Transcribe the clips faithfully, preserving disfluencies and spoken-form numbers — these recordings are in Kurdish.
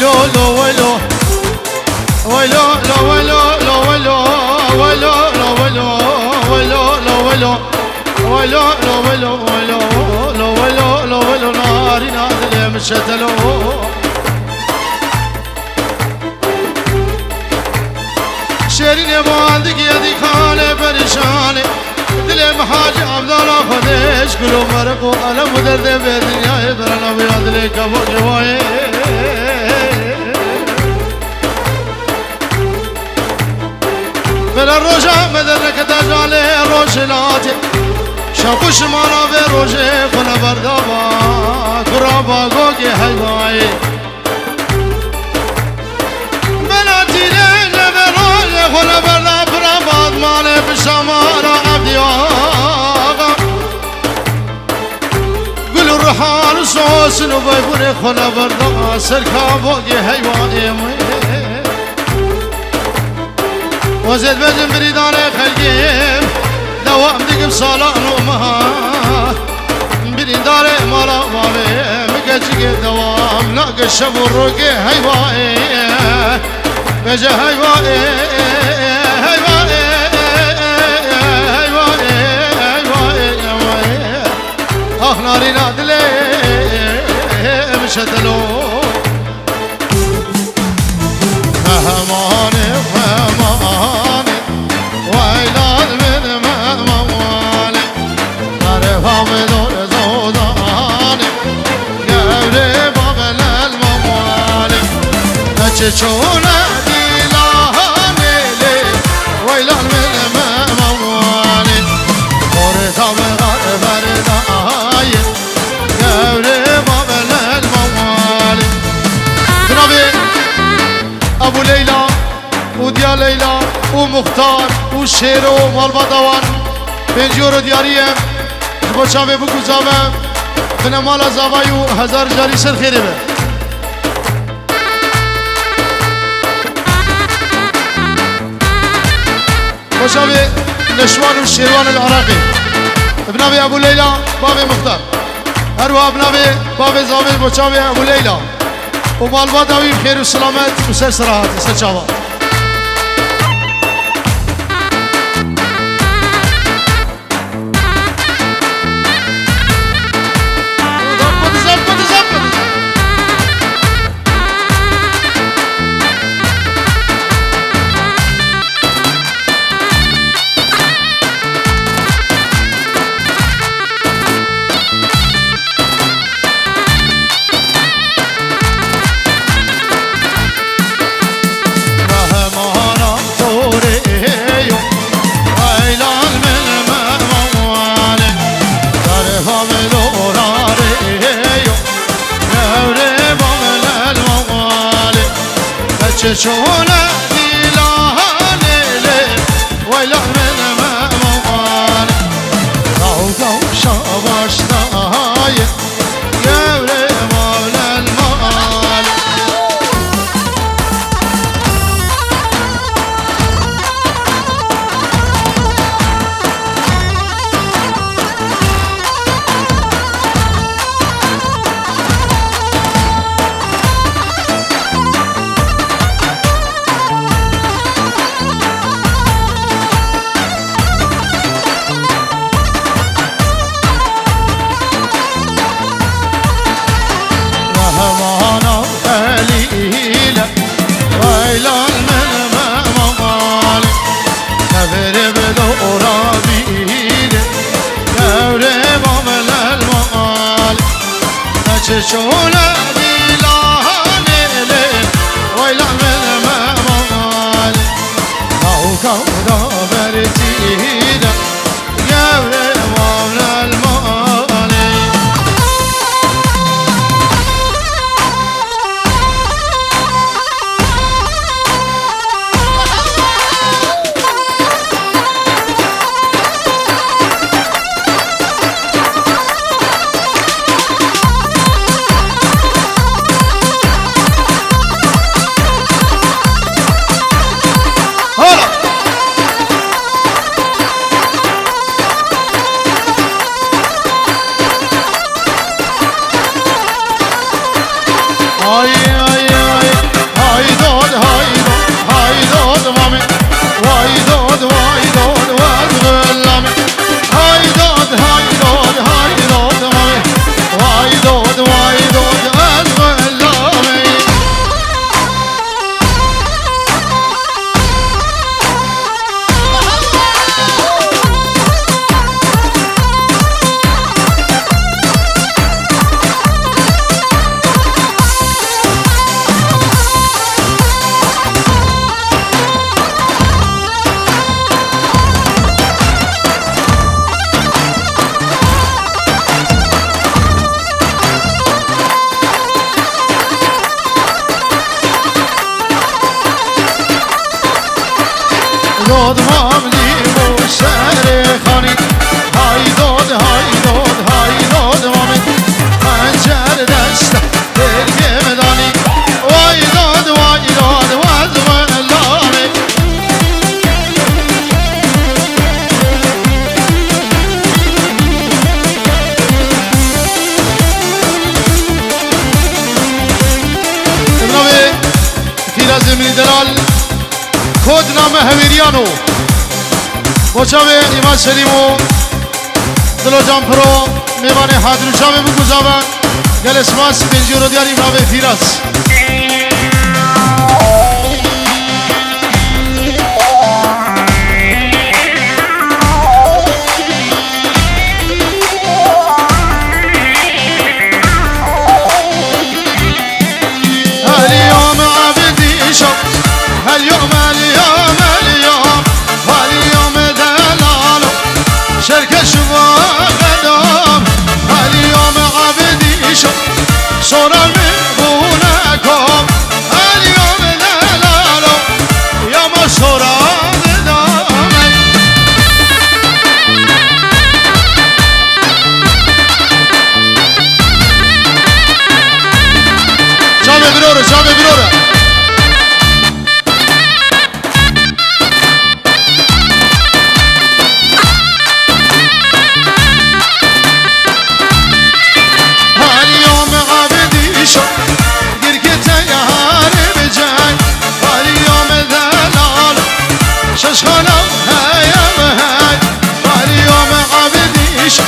Lo, lo, welo. Welo, lo, welo, lo, welo. Welo, lo, welo, welo, lo, welo. Welo, lo, welo, welo, lo, welo, lo, welo, narîna dilê min şetelo. Şêrînê bandikî edî xanê perîşanê. Dilê min Hacî Evdala Xwedê ji gul û meriq û elem û derdê vê dinyayê berana wî ya dilê kevokê wayê. Bela roja me dernekete jalê rojhilatê. Şeq û şimala vê rojê xwe neberdava. Kura bagokê heyvayê. Bela tîrê ne vê rojê xwe neberda pira badmanê pişamara Evdî axa. Gul û rihan û sosin û veyvûnê xwe neberda ser kavogê heywanê wê. Wezê dibêjim birîndarê xelkê, dewam dikim salan û meha. Birîndarê mala bavê min keçikê dewam nake şev û rokê heywaê. Bêje heywaê, heywaê, heywaê, heywaê, heywaê. Ax narîna dilê min şetelo. Mehmanê, mehmanê, weylan min mehmanê. Merhaba dor zodanê, gevrê babelel mehmanê. Neçe çone dîlanê lê, weylan min mehmanê. Orta me gar berdayê. Gevrê babelel mawalê. Binavê Ebû Leyla û Diya Leyla û Muxtar û Şêro û malbata wan pêncî euro diyarî ye. Ji bo çavê bikû zave, binemala zavayî û hezar carî ser xêrê be. Bo çavê Neşwan û Şêrwan el Iraqê. Bi navê Ebû Leyla, bavê Muxtar. Her wiha bi navê bavê zavê bo çavê Ebû Leyla. Û malbata wî bi xêr û silamet û ser sera hate, ser çava. Mehmana torê yo, eylan min mehmane. Derva min dorarê yo, gevrê babelel mehmane. Beçe çone dîlanê lê, weylan min mehmane. Gaw gaw şabaş dayê. Gevrê mawlel mal. Mehmana Xelîle, weylan min mehmane. Tevirê bi dora bîne, gevrê babelel mal. Neçe çone dîlanê lê, weylan min mehmane. Kaw kaw da bertîne, gevrê mawlel malê. Hala. Min Delal, kodname Hevêriyano. Bo çavê Îmad Selîm û Dilo Can Piro, mêvanê hadir û çavê biguzaven. Gelê spas, pêncî euro diyar Îmrave Fîraz. Her yom ebdîşo, her yom, her yom, her yom, her yom delalo, şerkeş ve xedam, her yom ebdîşo, sora min bûne kom, her yom delalo, ya ma sora didame. Çavê birore, çavê birore. Her yom ebdîşo, girgite yar bicay. Her yom delal, şeşxana heye mehey. Her yom ebdîşo,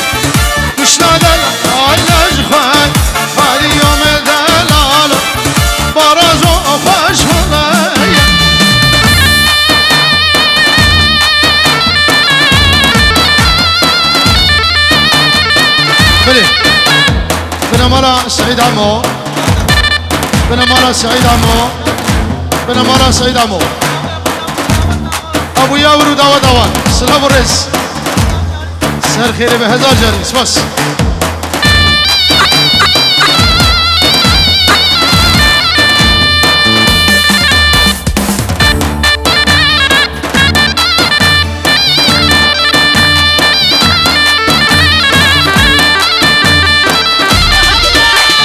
kuşna delal ji xwe. Her yom delal, barazo xweş heye. Belê. Binemala Seîd Amo. Binemala Seîd Amo. Binemala Seîd Amo. Abu Yavru dawa dawa. Silav û rêz. Ser xêrê be hezar carî. Spas.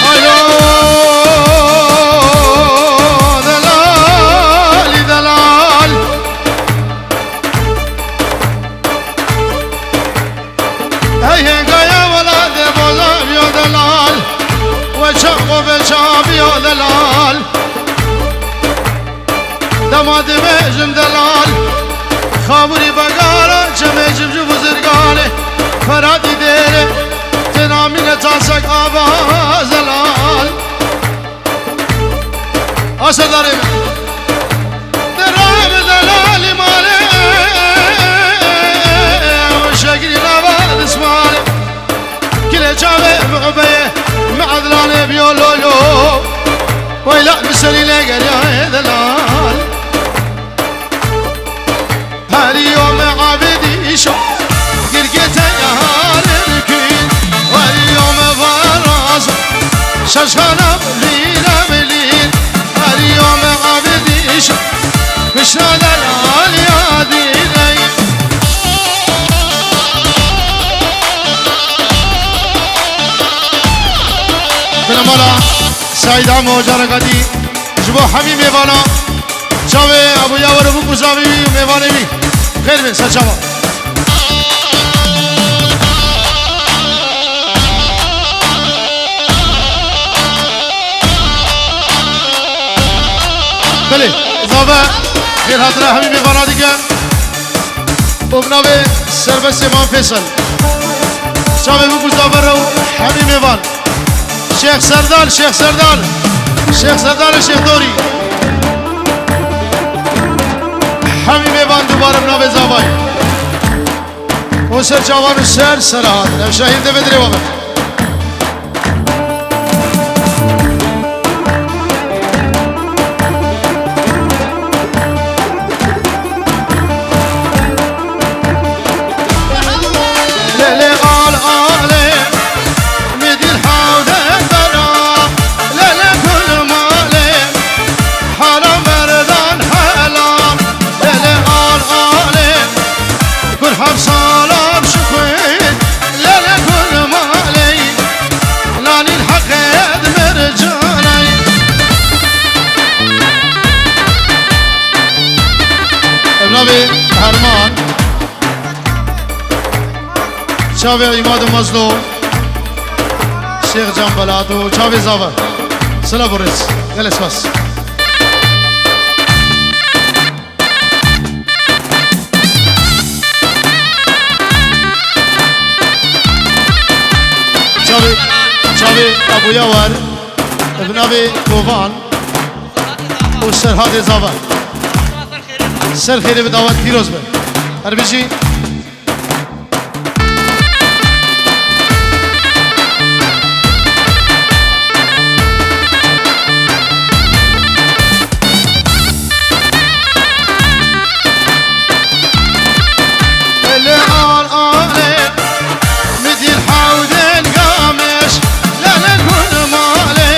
Alo, delalî delal. Hey hêgaya welatê boza biyo delal. We çaxo ve çabiyo delal. Dema dibêjim delal, xabûrî begara, çemê cimcî buzirganê, Feratî dêrê, têna mîne tasek ava zelal. A serdarê min. Derem delalî malê, şegrî nava dismalê. Kilê çavê Muhbeyê, mi Edlanê biyo lolo. Weyla mi serî lê geriyayê delal. Her yom ebdîşo, girgite yarê dikî. Her yom varaz, şeşxana lîre bilî. Her yom ebdîşo, kişna delal ya dîney. Binemala Seîd Amo careka dî ji bo hemî mêvana, çavê Abu Yavru bû kuzavî wî û mêvanê wî. Xêr bin, ser çava. Belê, zave xêr hatine hemî mêvana dike. Û bi navê Serbestê Mam Fêsel. Çavê bû ku zave re û hemî mêvan. Şêx Serdar, Şêx Serdar. Şêx Serdar û Şêx Dorî. Hemî mêvan dubare bi navê zavayê. Û ser çavan û ser sera hatin. Ev şahîn de ve dirê wabe. Lele al ale, midil havde bera, lele kul male, haram berdan helal, lele al ale. Kur hevsalan şixwe, lele kur maley, nanîn heqed mercaney. Ev navê Herman, çavê Îmad û Mazlûm, Şêx Can Belat û çavê Zava. Silav û rêz. Gelek spas. Çavê, çavê Ebû Yawer, bi navê Kovan û Serhatê Zafer. Ser xêrê bi, dawet pîroz be. Her bijî. Lê al alê, midîr hewdên gamiş, lele gul malê,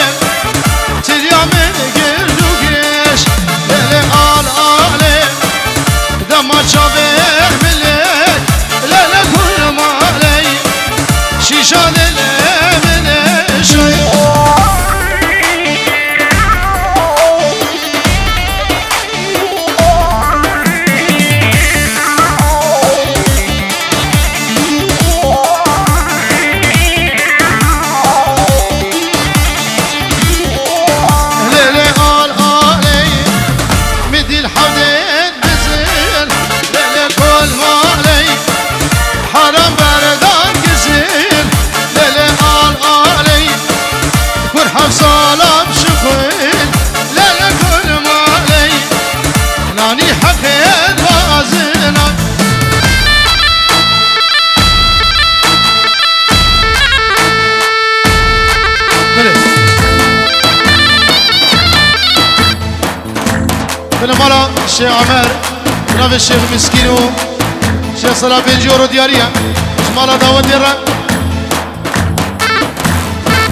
tirya min gird û giş, lele al alê, dema çavê milê, lele gul malê, şîşa lele milê şoy. Lele al aley, midîl hewdên bizin, lele kol maley, haram berdan gizin, lele al aley, kur hevsalam şixwin, lele kol maley, nanî heqê dixwazin. Belê. Belê mala Şêx Emer, navê Şêx Miskîn û Şêx Sela pêncî euro diyarî ye. Ji mala dawetê re.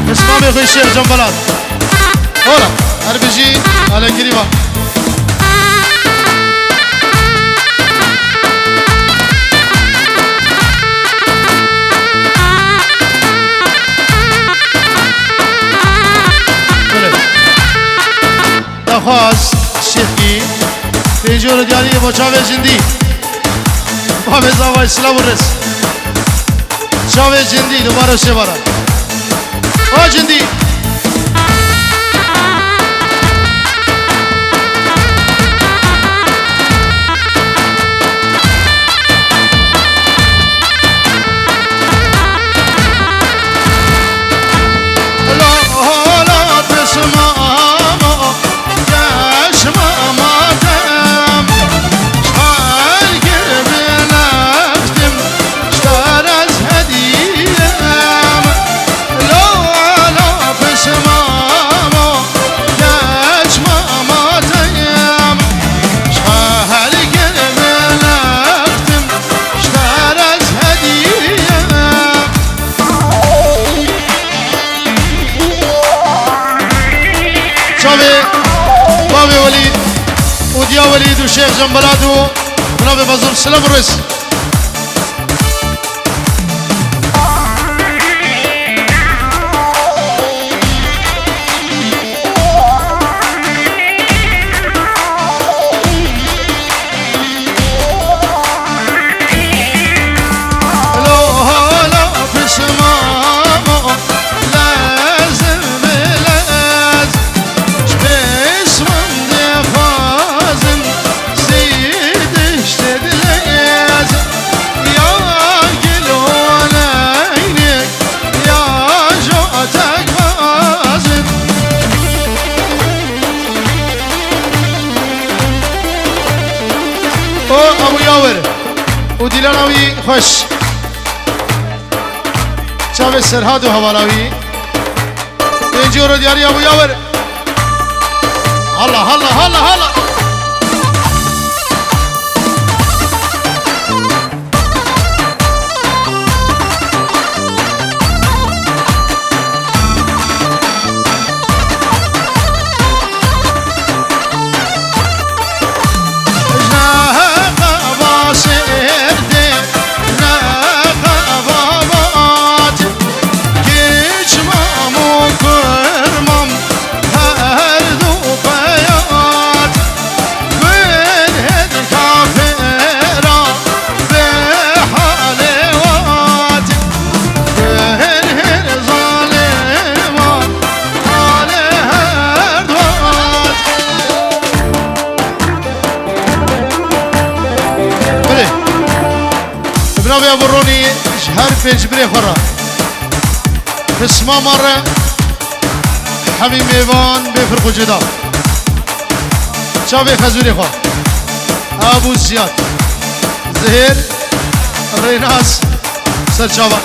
Pismamê xwe Şêx Cembelat. Ora, her bijî, alekirî va. Belê. Daxwaz, şêxî, pêncî euro diyarî bo çavê cindî. Bavê zavay silav û rêz. Çavê cindî, dubare şêvara. A cindî. Çavê bavê Welîd û diya Welîd û Şêx Cembelat û binavê Fezûl Silav û Rêz. O Ebû Yawer û dîlana wî xweş. Çavê Serhat û hevala wî. Pêncî euro diyarî Ebû Yawer. Hala, hala, hala, hala. Belê. Binavê Ebû Ronî ji her pênc birê xwe re. Pisma me re hemî mêvan bê firq û cida. Çavê xezûrê xwe. Ebû Ziyad. Zihêr. Rênas. Serçava.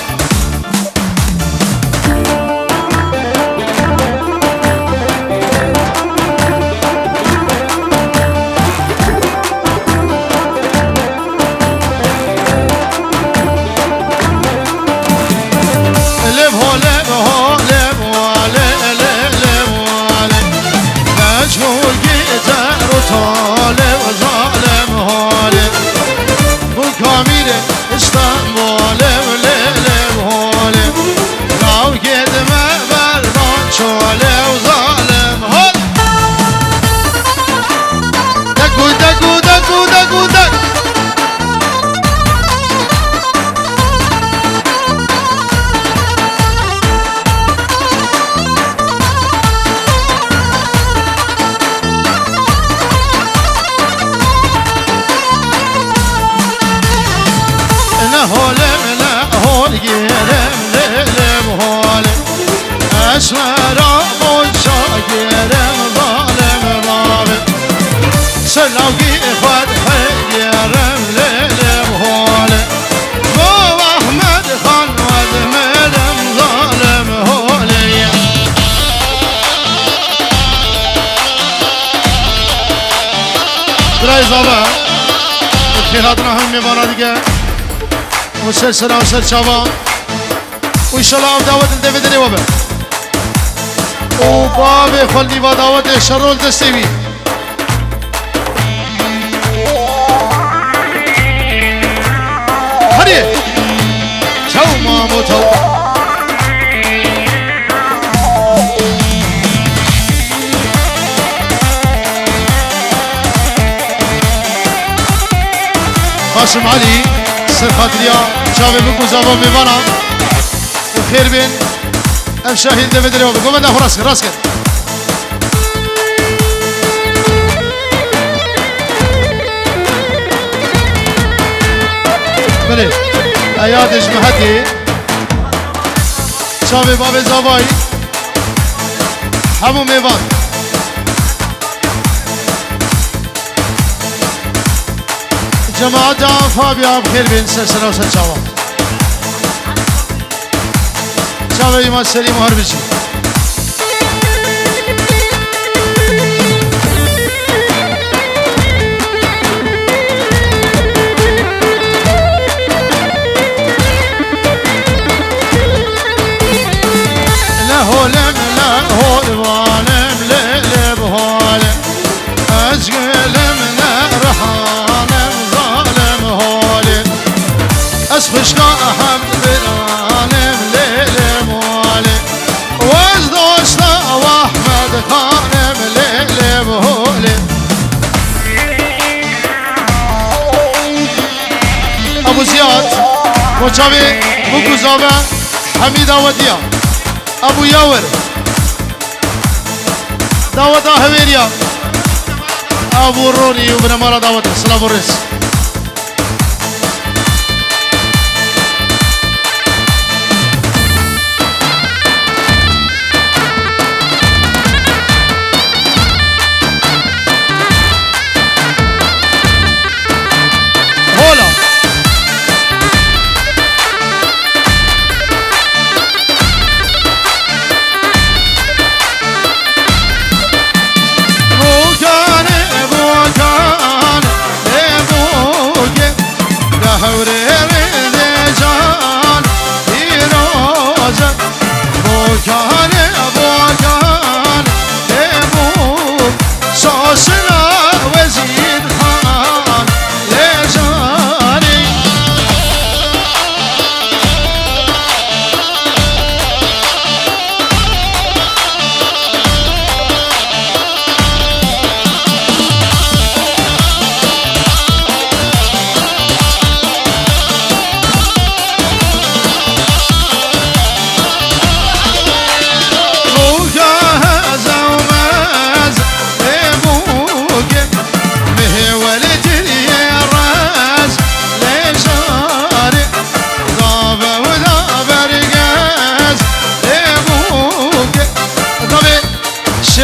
Lev ho, lev ho, lev ho, le, le, lev ho, le. Mecbur gider û talê zalim hale. Bu kamîrê İstanbulê, le, lev ho, le. Law gitme berdan çolê zalim hale. Degu, degu, degu, degu, deg. Ne holem, ne hol girem, lelem hole. Eşmera boşa girem, zalim zalim. Selavgî xwe dihegerem lê lê hole. Bo Ahmed Xan we dimerim zalim hole. Birayê zava, xêrhatina hemî mêvana dike. Û ser sera û ser çava. Û înşallah ev dawet li devê derê we be. Û bavê xwe nîva dawetê şerol destê wî. Herê! Çew mamo çew. Qasim Alî, ser xatiriya çavê min ku zava mêvana. Xêr bên. Ev şahî devê derê we be. Govenda xwe rast kir, rast kir. Belê. Eya dejmehetê. Çavê bavê zavayî. Hemû mêvan. Cemaeta Fabia bi xêr bên ser sera û ser çava. Çavê îma serî muhar bicî. Ne holem, ne holvanem, lê lê bi hole. Ez gulem ne rihanem, zalim hole. Ez xwişka Ehmed Biranem, lê lê bi hole. Ez dosta Ahmed Xanem, lê lê bi hole. Ebu Ziyad, bo çavê Bûk û Zave, hemî dawetiya. Ebu Yawir. Daweta hevêriya. Ebu Ronî û binemala dawetê. Silav û rêz. Hola. Bûkane, bûkane, ê bû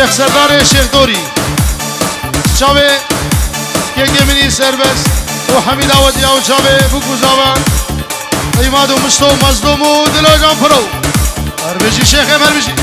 Şêx Serdarê Şêx Dorî. Çavê kêkê min î serbest û hemî dawetiya û çavê bûk û zava. Îmad û Misto Mezlûm û Dilo Can Piro. Her bijî Şêxê, her bijî.